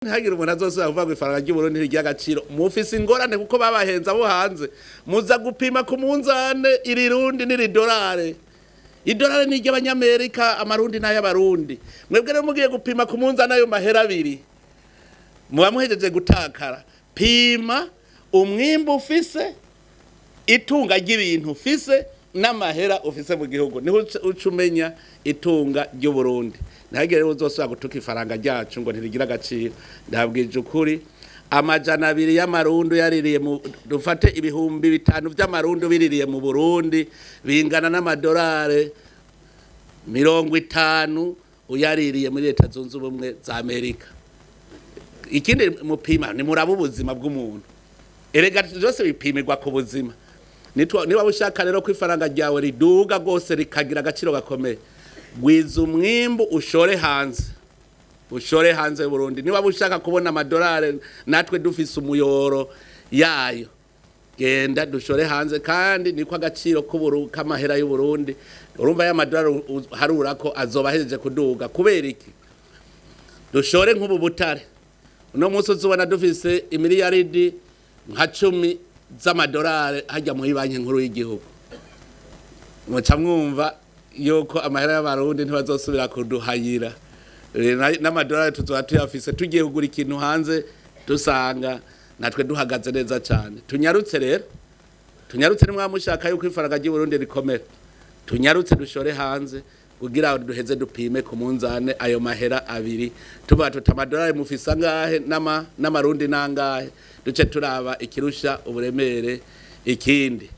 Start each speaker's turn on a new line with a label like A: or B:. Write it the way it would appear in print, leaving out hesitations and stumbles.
A: Ntihagire umuntu azosubira kuvuga ngo ifaranga ry'Uburundi ntirirya agaciro. Mufise ingorane kuko babahenze abo hanze. Muza gupima ku munzane iri rundi n'iri dorare. Idolari ni iry'Abanyamerika, amarundi n'ay'Abarundi. Mwebwe rero mugiye gupima ku munzane ayo mahera abiri, muba muhejeje gutakara. Pima umwimbu ufise, itunga ry'ibintu ufise n'amahera ufise mu gihugu, niho uca umenya itunga ry'Uburundi. Ntihagire rero uzosubira gutuka ifaranga ryacu ngo ntirigira agaciro. Ndabwije ukuri, 200 y'amarundi yaririye mu, dufate 5000 vy'amarundi biririye mu Burundi, bingana n'amadolari 50 uyaririye muri Leta Zunze Ubumwe za Amerika. Ikindi mupima ni muraba ubuzima bw'umuntu. Erega byose bipimirwa ku buzima. Niba ushaka rero ko ifaranga ryawe riduga rwose rikagira agaciro gakomeye, gwiza umwimbu, ushore hanze, ushore hanze y'Uburundi. Niba ushaka kubona amadolari natwe dufise umuyoro yayo, genda dushore hanze. Kandi niko agaciro k'amahera y'Uburundi, urumva ya madolari harura ko azoba ahejeje kuduga. Kubera iki? Dushore nk'ubu butare. Uno munsi uzubona dufise imiliyaridi nka 10 z'amadolari hajya muri Banki Nkuru y'igihugu, muca mwumva yuko amahera y'Abarundi ntibazosubira kuduhayira. N'amadolari tuzoba tuyafise, tugiye kugura ikintu hanze dusanga natwe duhagaze neza cyane. Tunyarutse rero, tunyarutse. Nimwa mushaka yuko ifaranga ry'Uburundi rikomera, tunyarutse dushore hanze kugira ngo duheze dupime ku munzane ayo mahera abiri, tuba tuti amadolari mufise angahe n'amarundi nangahe, duce turaba ikirusha uburemere ikindi.